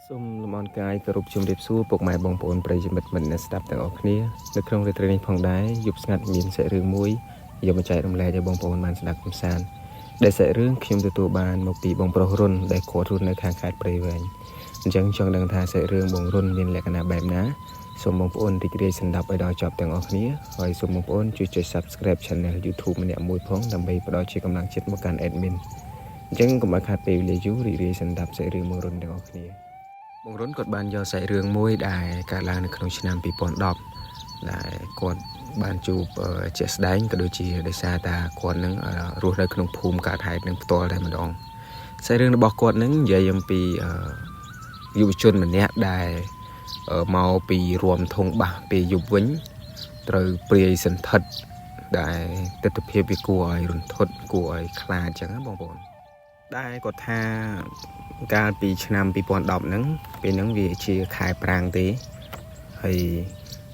សូមលំអរកាយគោរពជំរាបសួរពុកម៉ែបងប្អូនប្រិយមិត្តមិត្តអ្នកស្ដាប់ទាំងអស់គ្នានៅក្នុងរាត្រីនេះផងដែរយប់ស្ងាត់មានសាច់រឿងមួយយកមកចែករំលែកឲ្យបងប្អូនបានស្ដាប់កម្សាន្តដែលសាច់រឿងខ្ញុំទទួលបានមកពីបងប្រុសរុនដែលគាត់រស់នៅខាងខេត្តព្រៃវែងអញ្ចឹងចង់ដឹងថាសាច់រឿងបងរុនមានលក្ខណៈបែបណាសូមបងប្អូនរីករាយស្ដាប់ឲ្យដល់ចប់ទាំងអស់គ្នាហើយសូមបងប្អូនជួយចុច Subscribe Channel YouTube ម្នាក់មួយផងដើម្បីផ្ដល់ជាកម្លាំងចិត្តមកកាន់ Admin អញ្ចឹងកុំឲ្យខាតពេលវេលាយូររីករាយស្ដាប់សាច់រឿងបងរុនទាំងអស់គ្នា បងរុនគាត់បានយកសាច់រឿងមួយដែលកើតឡើងនៅក្នុងឆ្នាំ2010ដែលគាត់បានជួបជាក់ស្ដែងក៏ដូចជាដោយសារតាគាត់នឹងរស់នៅក្នុងភូមិកើតហេតុនឹងផ្ទាល់តែម្ដងសាច់រឿងរបស់គាត់នឹងនិយាយអំពីយុវជនម្នាក់ដែលមកពីរួមធុងបាសពេលយប់វិញត្រូវព្រាយសន្ធិដ្ឋដែលទស្សនភាពវាគួរឲ្យរន្ធត់គួរឲ្យខ្លាចអញ្ចឹងណាបងប្អូនដែលគាត់ថាកាលពីឆ្នាំ2010ហ្នឹងពេលហ្នឹងវាជាខែប្រាំងទេហើយ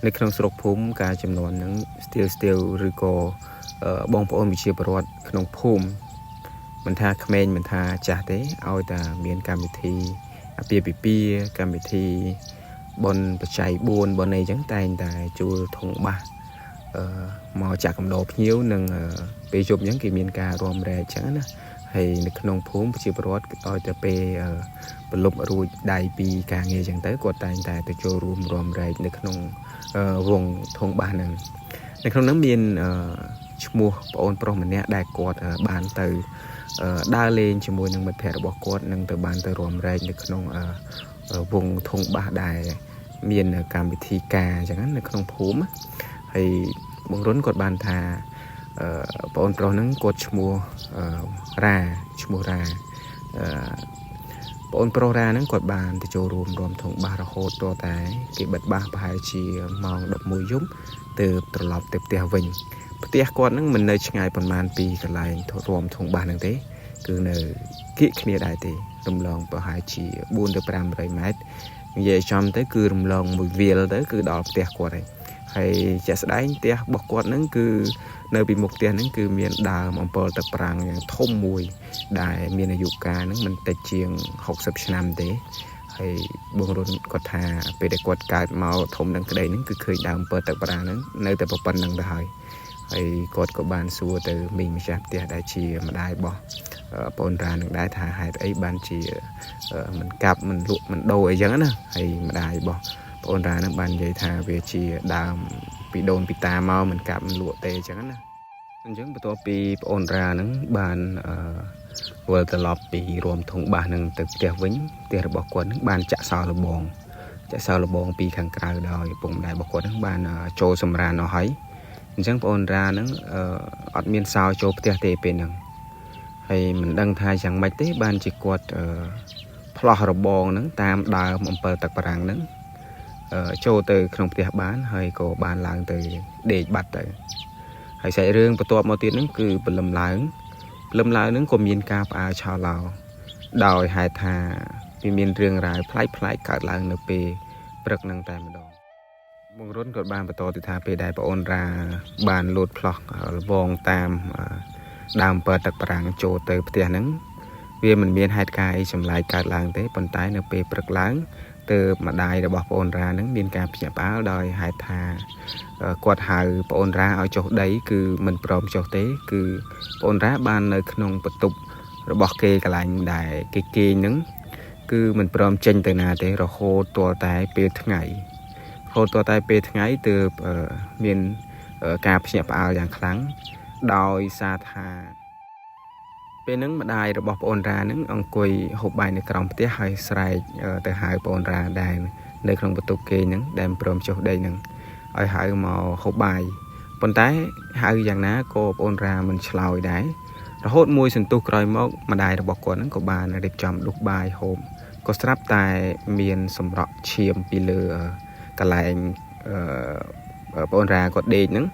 នៅក្នុងស្រុកភូមិកាលចំនួនហ្នឹងស្ទាវស្ទាវឬក៏បងប្អូនប្រជាពលរដ្ឋក្នុងភូមិមិនថាក្មេងមិនថាចាស់ទេឲ្យតែមានកម្មវិធីអាពាហ៍ពិពាហ៍កម្មវិធីបុណ្យបច្ច័យ4បុណ្យអីចឹងតែងតែជួលធុងបាសអឺមកចាក់កំដរភ្ញៀវនិងពេលយប់អញ្ចឹងគេមានការរាំរែកចឹងណាហើយនៅក្នុងភូមិប្រជាពលរដ្ឋឲ្យតែពេលប្រលប់រួចដៃពីការងារចឹងទៅគាត់តែងតែទៅចូលរួមរាំរែកនៅក្នុងវងធុងបាសហ្នឹងនៅក្នុងហ្នឹងមានឈ្មោះប្អូនប្រុសម្នាក់ដែលគាត់បានទៅដើរលេងជាមួយនឹងមិត្តភ័ក្តិរបស់គាត់និងទៅបានទៅរាំរែកនៅក្នុងវងធុងបាសដែលមានកម្មវិធីការអញ្ចឹងនៅក្នុងភូមិហើយបងរុនគាត់បានថាប្អូនប្រុសហ្នឹងគាត់ឈ្មោះរ៉ាឈ្មោះរ៉ាអឺប្អូនប្រុសរ៉ាហ្នឹងគាត់បានទៅចូលរួមរាំធុងបាសរហូតតតែគេបិទបាសប្រហែលជាម៉ោង11យប់ទើបត្រឡប់ទៅផ្ទះវិញផ្ទះគាត់ហ្នឹងមិននៅឆ្ងាយប៉ុន្មានពីកន្លែងរាំធុងបាសហ្នឹងទេគឺនៅគៀកគ្នាដែរទេរំលងប្រហែលជា4ទៅ500ម៉ែត្រនិយាយចំទៅគឺរំលងមួយវាលទៅគឺដល់ផ្ទះគាត់ហើយហើយជាក់ស្ដែងផ្ទះរបស់គាត់ហ្នឹងគឺនៅពីមុខផ្ទះហ្នឹងគឺមានដើមអំពិលទឹកប្រាំងយ៉ាងធំមួយដែលមានអាយុកាលហ្នឹងមិនតិចជាង60ឆ្នាំទេហើយបងរុនគាត់ថាពេលដែលគាត់កើតមកធំនឹងក្តីហ្នឹងគឺឃើញដើមអំពិលទឹកប្រាំងហ្នឹងនៅតែប៉ុណ្្នឹងទៅហើយហើយគាត់ក៏បានសួរទៅមីងម្ចាស់ផ្ទះដែលជាម្ដាយរបស់បងរ៉ានឹងដែរថាហេតុអីបានជាមិនកាប់មិនលក់មិនដូរអីចឹងណាហើយម្ដាយរបស់បងរ៉ានឹងបាននិយាយថាវាជាដើមពីដូនពីតាមកមិនកាប់មិនលក់ទេអញ្ចឹងណាអញ្ចឹងបន្ទាប់ពីប្អូនរ៉ានឹងបានអឺវិលត្រឡប់ពីរួមធុងបាសនឹងទៅផ្ទះវិញផ្ទះរបស់គាត់នឹងបានចាក់សោរលបងចាក់សោរលបងពីខាងក្រៅដោយឪពុកម្ដាយរបស់គាត់នឹងបានចូលសម្រានអស់ហើយអញ្ចឹងប្អូនរ៉ានឹងអត់មានសោចូលផ្ទះទេពេលហ្នឹងហើយមិនដឹងថាយ៉ាងម៉េចទេបានជាគាត់ផ្លោះរបងហ្នឹងតាមដើមអំពិលទឹកបារាំងហ្នឹងចូលទៅក្នុងផ្ទះបានហើយក៏បានឡើងទៅដេកបាត់ទៅហើយសាច់រឿងបន្ទាប់មកទៀតហ្នឹងគឺព្រលឹមឡើងព្រលឹមឡើងហ្នឹងក៏មានការផ្អើលឆោឡោដោយហេតុថាវាមានរឿងរ៉ាវប្លែកៗកើតឡើងនៅពេលព្រឹកហ្នឹងតែម្ដងបងរុនក៏បានបន្តទៅថាពេលដែលប្អូនរ៉ាបានលោតផ្លោះលបងតាមដើមពើទឹកបារាំងចូលទៅផ្ទះហ្នឹងវាមិនមានហេតុការណ៍អីចម្លែកកើតឡើងទេប៉ុន្តែនៅពេលព្រឹកឡើងទើបម្ដាយរបស់ប្អូនរ៉ានឹងមានការភ្ញាក់ផ្អើលដោយហេតុថាគាត់ហៅប្អូនរ៉ាឲ្យចុះដីគឺមិនព្រមចុះទេគឺប្អូនរ៉ាបាននៅក្នុងបន្ទប់របស់គេកន្លែងដែលគេគេងហ្នឹងគឺមិនព្រមចេញទៅណាទេរហូតទាល់តែពេលថ្ងៃរហូតទាល់តែពេលថ្ងៃទើបមានការភ្ញាក់ផ្អើលយ៉ាងខ្លាំងដោយសារថាពេលហ្នឹងម្ដាយរបស់ប្អូនរ៉ាហ្នឹងអង្គុយហូបបាយនៅក្រោមផ្ទះហើយស្រែកទៅហៅប្អូនរ៉ាដែលនៅក្នុងបន្ទប់គេហ្នឹងដែលព្រមចុះដីហ្នឹងឲ្យហៅមកហូបបាយប៉ុន្តែហៅយ៉ាងណាក៏ប្អូនរ៉ាមិនឆ្លើយដែររហូតមួយសន្ទុះក្រោយមកម្ដាយរបស់គាត់ហ្នឹងក៏បានរៀបចំដុសបាយហូបក៏ស្រាប់តែមានសម្រក់ឈាមពីលើកន្លែងប្អូនរ៉ាគាត់ដេកហ្នឹង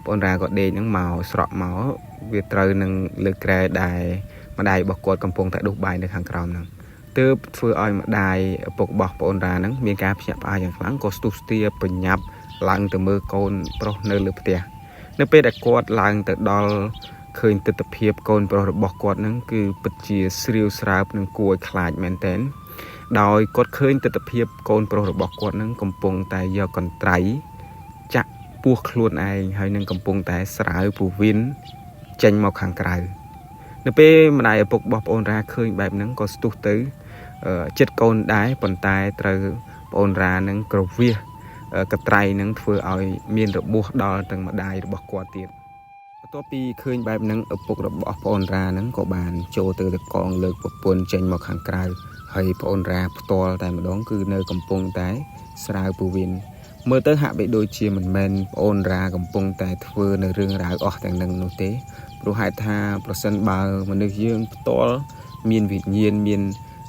ប្អូនរ៉ាគាត់ដេកហ្នឹងមកស្រក់មកវាត្រូវនឹងលើក្រែដែលម្ដាយរបស់គាត់កំពុងតែដុសបាយនៅខាងក្រោមហ្នឹងទើបធ្វើឲ្យម្ដាយឪពុករបស់ប្អូនរ៉ាហ្នឹងមានការភ្ញាក់ផ្អើលយ៉ាងខ្លាំងក៏ស្ទុះស្ទាបញ្ញាប់ឡើងទៅមើលកូនប្រុសនៅលើផ្ទះនៅពេលដែលគាត់ឡើងទៅដល់ឃើញទិដ្ឋភាពកូនប្រុសរបស់គាត់ហ្នឹងគឺពិតជាស្រាវស្រើបនិងគួរឲ្យខ្លាចមែនទែន ដោយគាត់ឃើញទិដ្ឋភាពកូនប្រុសរបស់គាត់នឹងកំពុងតែយកកន្ត្រៃចាក់ពោះខ្លួនឯងហើយនឹងកំពុងតែស្រាវពោះវៀនចេញមកខាងក្រៅនៅពេលម្ដាយឪពុករបស់ប្អូនរ៉ាឃើញបែបហ្នឹងក៏ស្ទុះទៅចិត្តកូនដែរប៉ុន្តែត្រូវប្អូនរ៉ានឹងក្រវៀសកត្រៃនឹងធ្វើឲ្យមានរបួសដល់ទាំងម្ដាយរបស់គាត់ទៀតបន្ទាប់ពីឃើញបែបហ្នឹងឪពុករបស់ប្អូនរ៉ាហ្នឹងក៏បានចូលទៅតកងលើកប្រពន្ធចេញមកខាងក្រៅហើយប្អូនរ៉ាផ្ទាល់តែម្ដងគឺនៅកំពុងតែស្រាវពោះវៀនមើលទៅហាក់បីដូចជាមិនមែនប្អូនរ៉ាកំពុងតែធ្វើនៅរឿងរ៉ាវអស់ទាំងនឹងនោះទេព្រោះហេតុថាប្រសិនបើមនុស្សយើងផ្ទាល់មានវិញ្ញាណមាន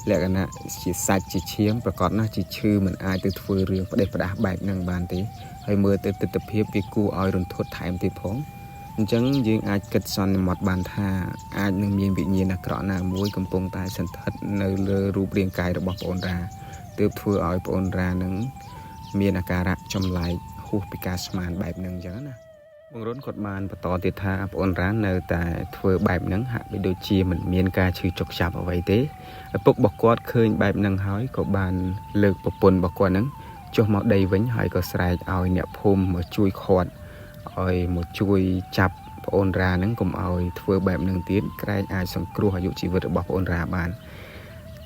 លក្ខណៈជាសាច់ជាឈាមប្រកបណាស់ជាឈឺមិនអាចទៅធ្វើរឿងផ្ដេសផ្ដាស់បែបហ្នឹងបានទេហើយមើលទៅទិដ្ឋភាពវាគួរឲ្យរន្ធត់ថែមទៀតផងអញ្ចឹងយើងអាចគិតសន្មត់បានថាអាចនឹងមានវិញ្ញាណអាក្រក់ណាមួយកំពុងតែសន្ធិដ្ឋនៅលើរូបរាងកាយរបស់ប្អូនរ៉ាទើបធ្វើឲ្យប្អូនរ៉ានឹងមានអាការៈចម្លែកហួសពីការស្មានបែបហ្នឹងអញ្ចឹងណាបងរុនគាត់បានបន្តទៀតថាប្អូនរ៉ានៅតែធ្វើបែបហ្នឹងហាក់បីដូចជាមិនមានការឈឺចុកចាប់អ្វីទេឪពុករបស់គាត់ឃើញបែបហ្នឹងហើយក៏បានលើកប្រពន្ធរបស់គាត់ហ្នឹងចុះមកដីវិញហើយក៏ស្រែកឲ្យអ្នកភូមិមកជួយឃាត់ឲ្យមកជួយចាប់ប្អូនរ៉ាហ្នឹងកុំឲ្យធ្វើបែបហ្នឹងទៀតក្រែងអាចសង្គ្រោះអាយុជីវិតរបស់ប្អូនរ៉ាបាន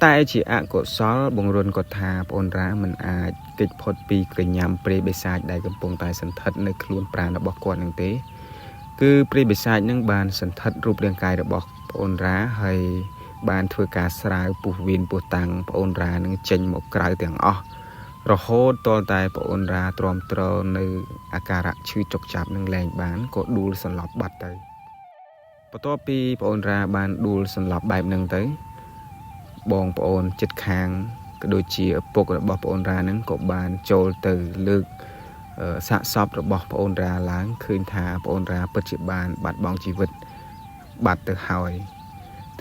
តែជាអកុសលបងរុនគាត់ថាប្អូនរ៉ាមិនអាចគេចផុតពីក្រញាំព្រាយបិសាចដែលកំពុងតែសន្ធិដ្ឋនៅខ្លួនប្រាណរបស់គាត់នឹងទេគឺព្រាយបិសាចនឹងបានសន្ធិដ្ឋរូបរាងកាយរបស់ប្អូនរ៉ាហើយបានធ្វើការស្រាវពោះវៀនពោះតាំងប្អូនរ៉ានឹងចេញមកក្រៅទាំងអស់រហូតទាល់តែប្អូនរ៉ាទ្រាំទ្រនៅអាការៈឈឺចុកចាប់នឹងលែងបានក៏ដួលសន្លប់បាត់ទៅបន្ទាប់ពីប្អូនរ៉ាបានដួលសន្លប់បែបហ្នឹងទៅបងប្អូនចិត្តខាងក៏ដូចជាឪពុករបស់ប្អូនរ៉ាហ្នឹងក៏បានចូលទៅលើកសាកសពរបស់ប្អូនរ៉ាឡើងឃើញថាប្អូនរ៉ាពិតជាបានបាត់បង់ជីវិតបាត់ទៅហើយ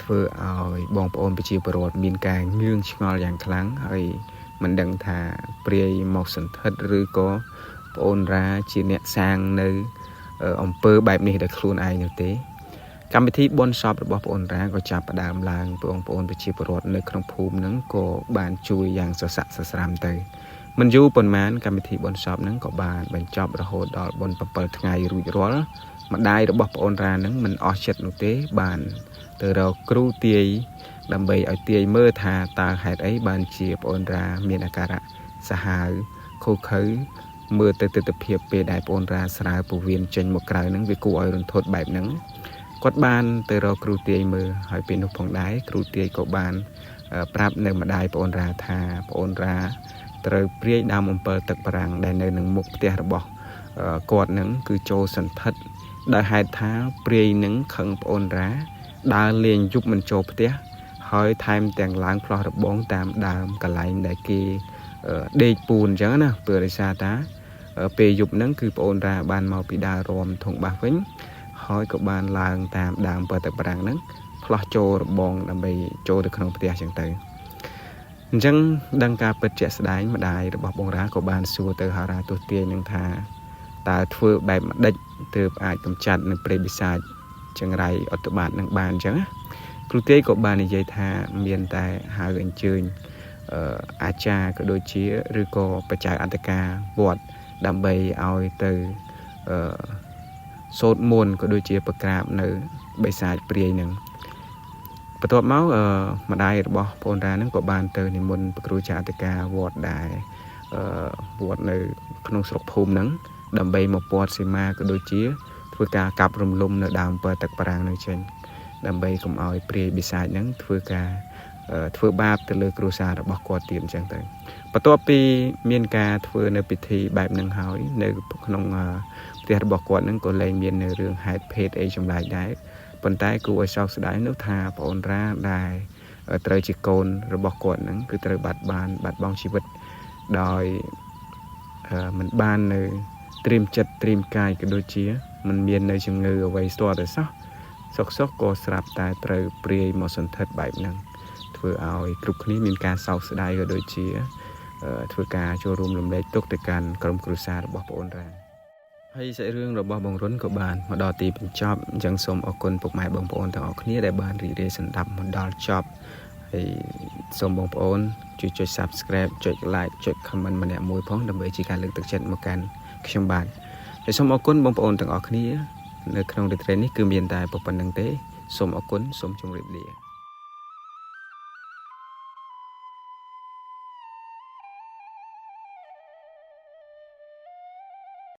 ធ្វើឲ្យបងប្អូនប្រជាពលរដ្ឋមានការងឿងឆ្ងល់យ៉ាងខ្លាំងហើយមិនដឹងថាព្រាយមកសន្ធិដ្ឋឬក៏ប្អូនរ៉ាជាអ្នកសាងនៅអំពើបែបនេះដោយខ្លួនឯងនោះទេកម្មវិធីបុណ្យសពរបស់ប្អូនរ៉ាក៏ចាប់ផ្ដើមឡើងបងប្អូនប្រជាពលរដ្ឋនៅក្នុងភូមិហ្នឹងក៏បានជួយយ៉ាងសស័ក្តិសស្រាំទៅមិនយូរប៉ុន្មានកម្មវិធីបុណ្យសពហ្នឹងក៏បានបញ្ចប់រហូតដល់បុណ្យ7ថ្ងៃរួចរាល់ម្ដាយរបស់ប្អូនរ៉ាហ្នឹងមិនអស់ចិត្តនោះទេបានទៅរកគ្រូទាយដើម្បីឲ្យទាយមើលថាតើហេតុអីបានជាប្អូនរ៉ាមានអាការៈសាហាវឃោឃៅមើលទៅទិដ្ឋភាពពេលដែលប្អូនរ៉ាស្រាវពោះវៀនចេញមកក្រៅហ្នឹងវាគួរឲ្យរន្ធត់បែបហ្នឹងគាត់បានទៅរកគ្រូទាយមើលហើយពេលនោះផងដែរគ្រូទាយក៏បានប្រាប់នៅម្ដាយប្អូនរ៉ាថាប្អូនរ៉ាត្រូវព្រាយដើមអំពិលទឹកបារាំងដែលនៅនឹងមុខផ្ទះរបស់គាត់នឹងគឺចូលសន្ធិដ្ឋដោយហេតុថាព្រាយនឹងខឹងប្អូនរ៉ាដើរលេងយប់មិនចូលផ្ទះហើយថែមទាំងឡើងផ្លោះរបងតាមដើមកន្លែងដែលគេដេកពូនអញ្ចឹងណាព្រោះដោយសារតាពេលយប់ហ្នឹងគឺប្អូនរ៉ាបានមកពីដើររំធុងបាសវិញហើយក៏បានឡើងតាមដើមពើទឹកបារាំងហ្នឹងផ្លោះចូលរបងដើម្បីចូលទៅក្នុងផ្ទះអញ្ចឹងទៅអញ្ចឹងដឹងការពិតជាក់ស្ដែងម្ដាយរបស់បងរ៉ាក៏បានសួរទៅហោរាទស្សទាយនឹងថាតើធ្វើបែបម្ដេចទើបអាចកម្ចាត់នៅព្រៃបិសាចចង្រៃអត្តបាតនឹងបានអញ្ចឹងណាគ្រូទាយក៏បាននិយាយថាមានតែហៅអញ្ជើញអាចារ្យក៏ដូចជាឬក៏បច្ច័យអន្តការវត្តដើម្បីឲ្យទៅសូត្រមន្តក៏ដូចជាប្រក្រាបនៅបិសាចព្រាយនឹងបន្ទាប់មកម្ដាយរបស់ប្អូនរ៉ានឹងក៏បានទៅនិមន្តព្រះគ្រូចាអធិការវត្តដែរវត្តនៅក្នុងស្រុកភូមិហ្នឹងដើម្បីមកព័ទ្ធសីមាក៏ដូចជាធ្វើការកាប់រំលំនៅដើមពើទឹកបារាំងនឹងចេញដើម្បីកុំឲ្យព្រាយបិសាចហ្នឹងធ្វើការធ្វើបាបទៅលើគ្រួសាររបស់គាត់ទៀតអញ្ចឹងទៅបន្ទាប់ពីមានការធ្វើនៅពិធីបែបហ្នឹងហើយនៅក្នុងផ្ទះរបស់គាត់ហ្នឹងក៏លែងមាននៅរឿងហេតុភេទអីចម្លែកដែរប៉ុន្តែគួរឲ្យសោកស្ដាយនោះថាប្អូនរ៉ាដែលត្រូវជាកូនរបស់គាត់ហ្នឹងគឺត្រូវបាត់បង់ជីវិតដោយមិនបាននៅត្រៀមចិត្តត្រៀមកាយក៏ដូចជាមិនមាននៅជំងឺអ្វីស្ទាល់តែសោះសុកក៏ស្រាប់តែត្រូវព្រាយមកសន្ធិដ្ឋបែបហ្នឹងធ្វើឲ្យគ្រប់គ្នាមានការសោកស្ដាយក៏ដូចជាធ្វើការចូលរួមរំលែកទុក្ខទៅកាន់ក្រុមគ្រួសាររបស់ប្អូនរ៉ាហើយសាច់រឿងរបស់បងរុនក៏បានមកដល់ទីបញ្ចប់អញ្ចឹងសូមអរគុណពុកម៉ែបងប្អូនទាំងអស់គ្នាដែលបានរីករាយស្ដាប់មកដល់ចប់ហើយ សូមបងប្អូនជួយចុច Subscribe ចុច Like ចុច Comment ម្នាក់មួយផងដើម្បីជាការលើកទឹកចិត្តមកកាន់ខ្ញុំបាទហើយសូមអរគុណបងប្អូនទាំងអស់គ្នានៅក្នុងរាត្រីនេះគឺមានតែប៉ុណ្ណឹងទេសូមអរគុណសូមជម្រាបលា។